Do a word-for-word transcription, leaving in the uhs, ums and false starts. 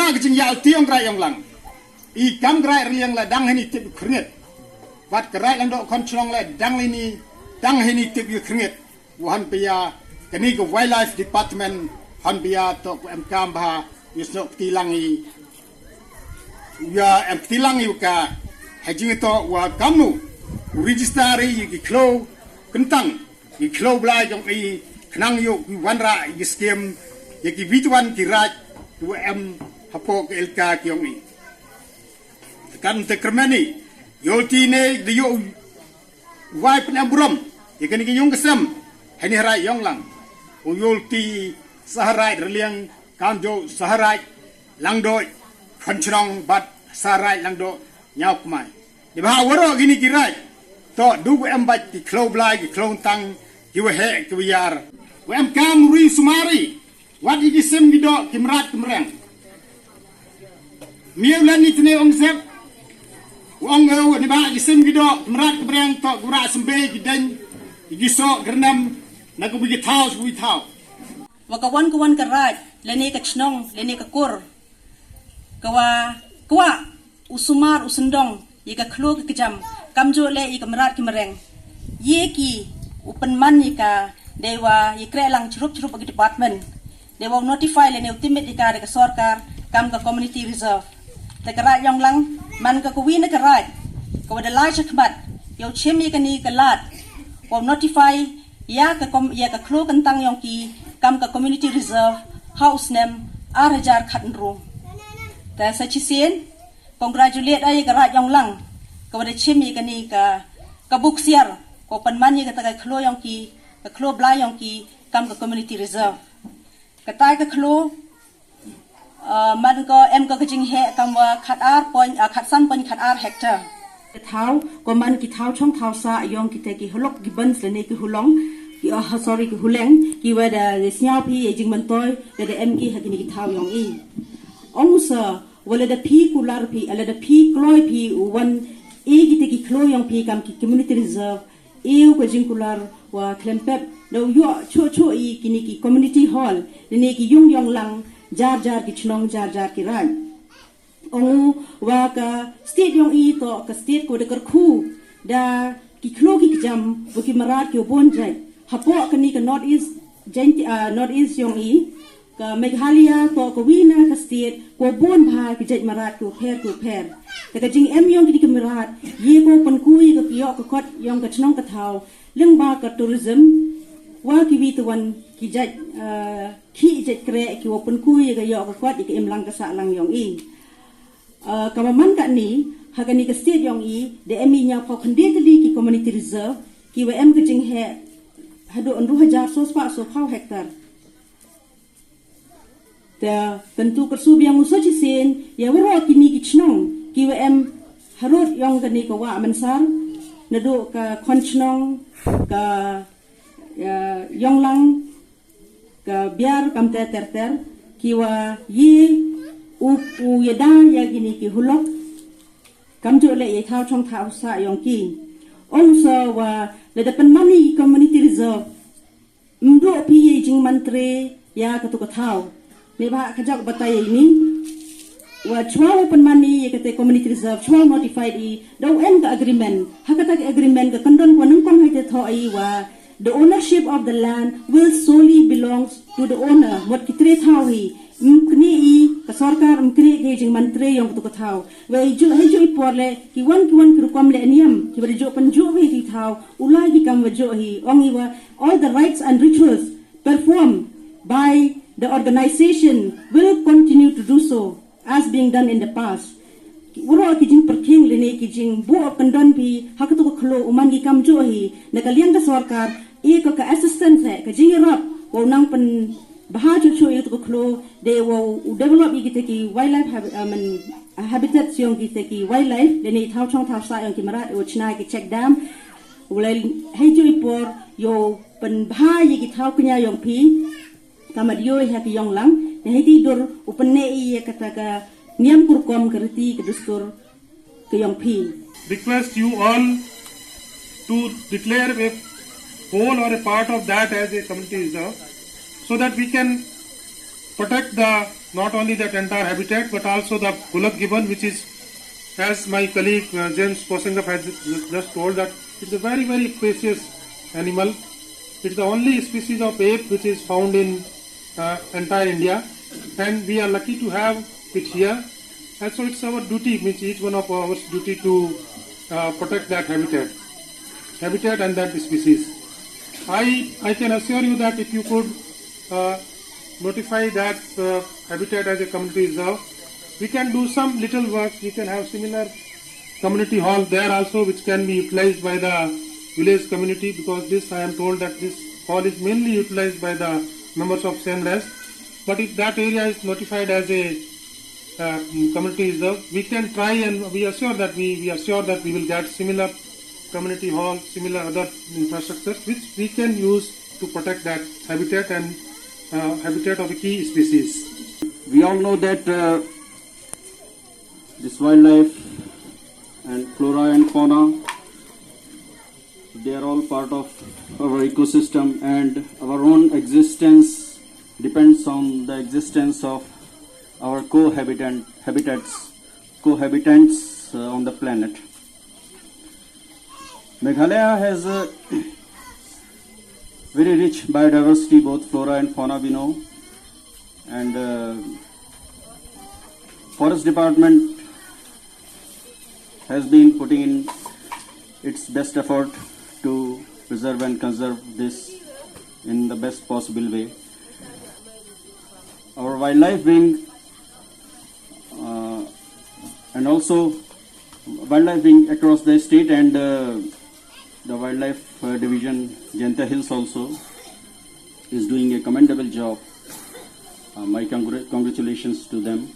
Ka jingyaw tiong Raij Yonglang. I kam Raij Raliang la dang hini tip khyrngit. Wat ka Raij Langdoh Khonshnong la dang hini, dang hini tip khyrngit. Wa hon pia kani ka Wildlife Department, hon pia toh ku em kam bha, yu snok kti lang i. Ya em kti lang i ka, ha jingtoh wa kamnu u register i ki khloo kyntang, ki khloo blai yong i, khnang yow ki wanrah i ki scheme ya ki witwan ki raij wa em hapoh ka elaka ki yong i. Kam te kyrmen i, yow ti ne da yow wai pynemburom ya kani ki yung ka sem hani ha Raij Yonglang. U yow ti sa ha Raij Raliang, kamjooh sa ha Raij Langdoh Khonshnong bad sa ha Raij Langdoh Ñiawkmai. Neibhah waroh kini ki raij toh du wa em bait ki khloo blai, ki khloo kyntang, ki wa heh, ki wa yar. Wa em kam ri sumari, wat i ki sim ki doh, ki mrad ki mreng. Miaw lan i tne ong sep, wa ong u neibhah ki sim ki doh, ki mrad ki mreng toh ki wa rah symbe ki deng, i ki soh ki rnem, na ka wi ki thaw, sa wi thaw. Wa ka wan ka wan ka raij, lane ka chnong, lane ka kur, ka wa, ka wa u sumar u syndong ya ka khloo ka kjam, kamjooh le ya ka mrad ki mreng. Ye ki u pynman ya ka dei wa ya kreh lang chrup chrup ki department. Dei wa u notify lane u tipmit ya ka da ka sorkar kam ka community reserve. Te ka Raij Yonglang man ka ka wi na ka raij ka wa da lai chakhmat yow chim ya kani ka lad wa u notify ya ka kom-, ya ka khloo kyntang yong ki kam ka community reserve ha u snem ar hajar khatynru. Te sa chisien, congratulate ya ka Raij Yonglang ka wa da chim ya kani ka, ka buksiar, ka wa pynman ya kata ka khloo yong ki, ka khloo blai yong ki kam ka community reserve. Kata ka khloo, ah, man ka em ka ka jingheh kam wa khat ar point, ah, khat san point khat ar hectare. Ka thaw, ka man ki thaw chong thaw sah yong kite ki hulok ki bans lane ki hulong, ki, ah, sorry, ki huleng, ki wa da, da sñiaw phi ya i jingmyntoi, da, da em ki ha kini ki thaw yong i. Ong u sa, wa lada phi kular phi, lada phi kloi phi u wan e kite ki khloo yong phi kam ki community reserve, e u ka jingkular wa khlem pep, da u yoh chooh chooh i kini ki community hall, lane ki yung Yonglang, jar jar ki chnong, jar jar ki raij. Ong u wa ka state yong i toh ka state ka wa da kyrkhu da ki khloo ki kjam wa ki mrad ki wa boon jait. Hapoh kani ka North East, Jainti-, ah, North East yong i, ka Meghalaya toh ka wi na ka state ka wa boon bha ki jait mrad ki wa pher ki wa pher. Te ka jingem yong kini ki mrad, ye ka wa pynku ya ka yoh ka kot yong ka chnong ka thaw, lyngba ka tourism, wa ki wi te wan ki jait, ah, ki jait kreh ki wa pynku ya ka yoh ka kot, ya ka imlang ka sahlang yong i. Ah, ka wa man katni, ha kani ka state yong i, da em i ñiaw phaw khyndai tylli ki community reserve, ki wa em ka jingheh hadooh ynru hajar soo spah soo phaw hectare. Te, kyntu kyrsu biang u sa chisien ya waroh kini ki chnong ki wa em harud yong kani ka Wah Mynsar, nadooh ka Khonchnong, ka, ya, Yonglang, ka Biar, kamte ter ter, ki wa ye u, u yada ya kini ki hulok, kamjooh le ya i thaw chong thaw sah yong ki. Ong u sa wa lada pynman i community reserve, ym dooh phi ya i jingmyntre ya katu ka thaw. Neibhah ka jok batai ya ini, wa chwa u pynman i ya kate community reserve, chwa u notified i, da u em ka agreement. Ha kata ka agreement ka kyndon ka wa nyngkong hi te thoh i wa the ownership of the land will solely belongs to the owner. Mut ki tre thaw hi, ym knieh i, ka sorkar ym knieh ki jingmyntre yong katu ka thaw. Wa i jooh, hei jooh i por le, ki wan ki wan ki rukom le niam ki wa da jooh pynjooh hi ki thaw, u lai ki kam wa jooh hi. Ong i wa all the rites and rituals performed by the organization will continue to do so as being done in the past. Ki waroh ki jingpyrkhing lane ki jingbuh kyndon phi ha katu ka khloo, u man ki kam jooh hi, na ka liang ka sorkar, i ko ka assistance hi, ka jingyarap, wa u nang pynbha chooh chooh ya katu ka khloo, de wa u develop ya kite ki wildlife hab-, I mean, habitats yong kite ki wildlife, lane i thaw chong thaw sah yong ki mrad, wa chna ki check dam, wa le hei jooh i por yow pynbha ya ki thaw kñia yong phi. Ka mat yoh i ha ki Yonglang, ne hei ti dur u pynneh i ya kata ka niam ka rukom, ka riti ka dustur ka yong phi. Request you all to declare a whole or a part of that as a community reserve so that we can protect the not only that entire habitat, but also the Gulak gibbon, which is, as my colleague, uh, James Posengap has ju-, just told, that it's a very, very precious animal. It's the only species of ape which is found in, uh, entire India, and we are lucky to have it here. And so it's our duty, means each one of our duty to, uh, protect that habitat, habitat and that species. I, I can assure you that if you could, uh, notify that, uh, habitat as a community reserve, we can do some little work. We can have similar community hall there also, which can be utilized by the village community, because this, I am told that this hall is mainly utilized by the members of same race. But if that area is notified as a, uh, community reserve, we can try, and we assure that we, we assure that we will get similar community hall, similar other infrastructures which we can use to protect that habitat and, uh, habitat of the key species. We all know that, uh, this wildlife and flora and fauna, they are all part of our ecosystem, and our own existence depends on the existence of our cohabitant, habitats, cohabitants, uh, on the planet. Meghalaya has a very rich biodiversity, both flora and fauna, we know, and, uh, Forest Department has been putting in its best effort to preserve and conserve this in the best possible way. Our wildlife wing, uh, and also wildlife wing across the state and, uh, the wildlife, uh, division, Jaintia Hills also is doing a commendable job. Uh, my congr-, congratulations to them.